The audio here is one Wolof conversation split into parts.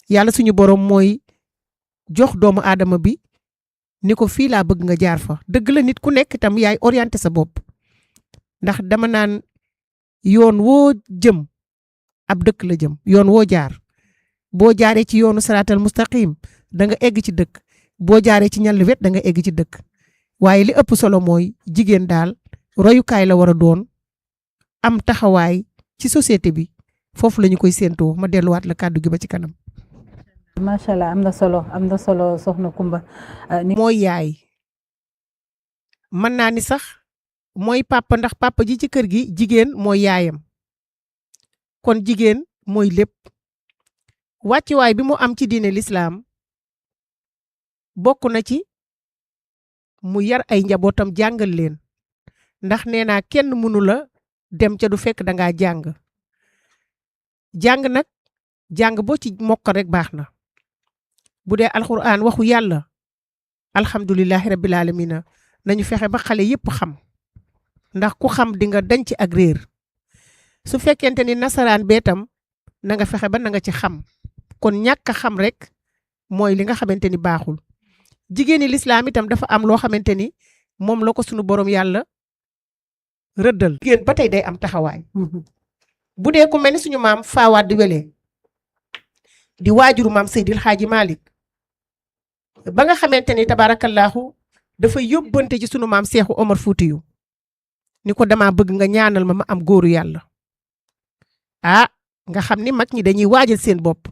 yàlla suñu borom mooy jox doomu aadama bi ni ko fii laa bëgg nga jaar fa dëgg la nit ku nekk itam yaay orienté sa bopp ndax dama naan yoon woo jëm ab dëkk la jëm yoon woo jaar boo jaaree ci yoonu saraatal mustaqim da nga egg ci dëkk boo jaaree ci ñàll wet da nga egg ci dëkk waaye li ëpp solo mooy jigéen daal royukaay la war a doon am taxawaay ci société bi foofu la ñu koy séentoo ma delluwaat la kàddu gi ba ci kanam. macha allah am na solo soxna Kumba. mooy yaay mën naa ni sax mooy papa ndax papa ji ci kër gi jigéen mooy yaayam kon jigéen mooy lépp wàccuwaay bi mu am ci diine lislaam bokk na ci mu yar ay njabootam jàngal leen ndax nee naa kenn mënu la dem ca du fekk dangaa jàng nag jàng boo ci mokk rek baax na bu dee alxuraan waxu yàlla alhamdulillahi rabbil alamina nañu fexe ba xale yépp xam ndax ku xam di nga dañ ci ak réer su fekkente ni nasaraan beetam na nga fexe ba na nga ci xam kon ñàkk a xam rek mooy li nga xamante ni baaxul jigéeni lislaam itam dafa am loo xamante ni moom la ko sunu borom yàlla rëddal jigéen ba tey day am taxawaay bu dee ku mel ni suñu maam Faawaat di Wele di waajuru maam Seydil Xaaji Malik ba nga xamante ni tabaarakallaahu dafa yóbbante ci sunu maam Seexu Omar Fuutiyu ni ko dama bëgg nga ñaanal ma am góoru yàlla nga xam ni mag ñi dañuy waajal seen bopp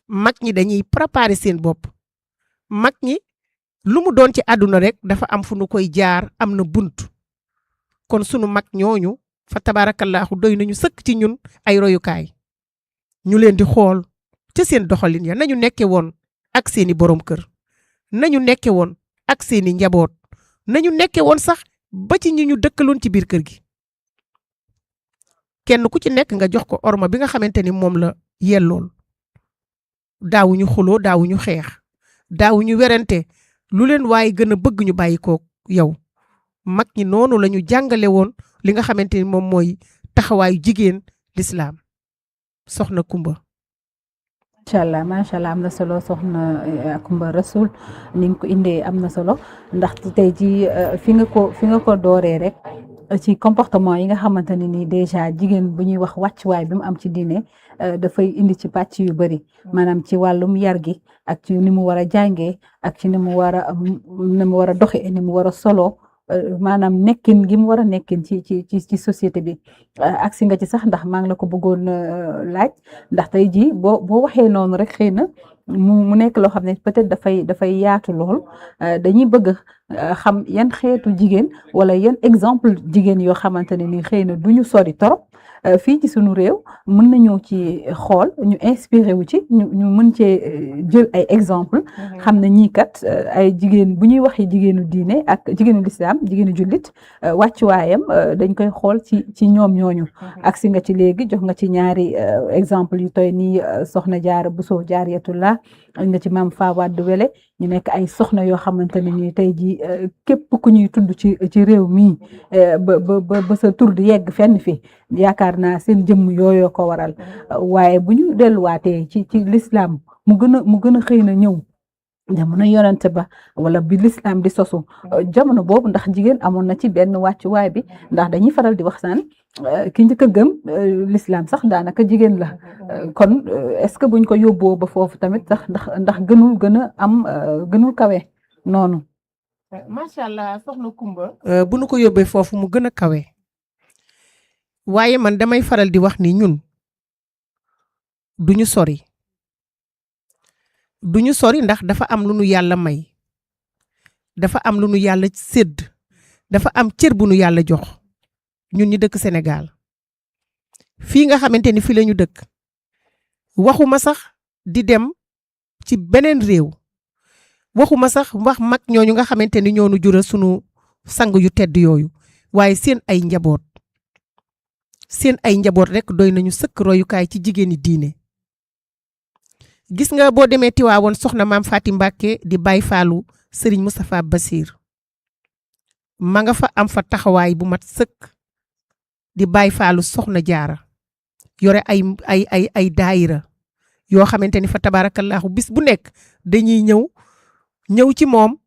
mag ñi dañuy préparer seen bopp mag ñi lu mu doon ci àdduna rek dafa am fu nu koy jaar am na bunt kon sunu mag ñooñu fa tabaarakallaahu doy nañu sëkk ci ñun ay royukaay ñu leen di xool ca seen doxalin ya nañu nekke woon ak seeni borom kër nañu nekke woon ak seeni njaboot nañu nekke woon sax ba ci ñi ñu dëkkaloon ci biir kër gi kenn ku ci nekk nga jox ko orma bi nga xamante ni moom la yellool daawuñu xuloo daawuñu xeex daawuñu werante lu leen waaye gën a bëgg ñu bàyyi ko yow mag ñi noonu la ñu jàngale woon li nga xamante ni moom mooy taxawaayu jigéen lislaam soxna Kumba. macha allah am na solo soxna Kumba Rasoul ni nga ko indee am na solo ndax tey ji fi nga ko dooree rek ci comportement yi nga xamante ne ni déjà jigéen bu ñuy wax wàccuwaay bi mu am ci diine dafay indi ci pàcc yu bëri maanaam ci wàllum yar gi ak ci ni mu war a jàngee ak ci ni mu war a doxee ni mu war a solo maanaam nekkin gi mu war a nekkin ci société bi agsi nga ci sax ndax maa ngi la ko bëggoon laaj ndax tey jii boo waxee noonu rek xëy na mu nekk loo xam ne peut-être dafay yaatu lool dañuy bëgg xam yan xeetu jigéen wala yan exemple jigéen yoo xamante ne ni xëy na du ñu sori torop fii ci sunu réew mën nañoo ci xool ñu inspiré wu ci ñu mën cee jël ay exemple xam na ñii kat ay jigéen bu ñuy waxee jigéenu diine ak jigéenu lislaam jigéenu jullit wàccuwaayam dañ koy xool ci ñoom ñooñu ak si nga ci léegi jox nga ci ñaari exemple yu toy nii soxna Jaara Buso Jaariyatullah nga ci maam Fawade Wele ñu nekk ay soxna yoo xamante ne ni tey jii képp ku ñuy tudd ci réew mii ba sa tur di yegg fenn fi yaakaar naa seen jëmm yooyoo ko waral waaye bu ñu delluwaatee ci lislaam mu gën a xëy na ñëw jamono yonente ba wala bi lislaam di sosu jamono boobu ndax jigéen amoon na ci benn wàccuwaay bi ndax dañuy faral di wax naan ki njëkk a gëm lislaam sax daanaka jigéen la kon est-ce que buñ ko yóbboo ba foofu tamit sax ndax gënul kawe noonu. macha allah soxna Kumba. bu nu ko yóbbee foofu mu gën a kawe waaye man damay faral di wax ni ñun duñu sori ndax dafa am lu nu yàlla may dafa am lu nu yàlla sédd dafa am cër bu nu yàlla jox ñun ñi dëkk Sénégal fii nga xamante ni fi la ñu dëkk waxuma sax di dem ci beneen réew waxuma sax wax mag ñooñu nga xamante ni ñoo nu jural sunu sang yu tedd yooyu waaye seen ay njaboot rek doy nañu sëkk royukaay ci jigéeni diine. gis nga boo demee Tiwaawoon soxna maam Faati Mbàkke di Baay Faalu Sëriñ Moustapha Basir ma nga fa am fa taxawaay bu mat sëkk di Baay Faalu soxna Jaara yore ay daayira yoo xamante ni fa tabarakallahu bis bu nekk dañuy ñëw ci moom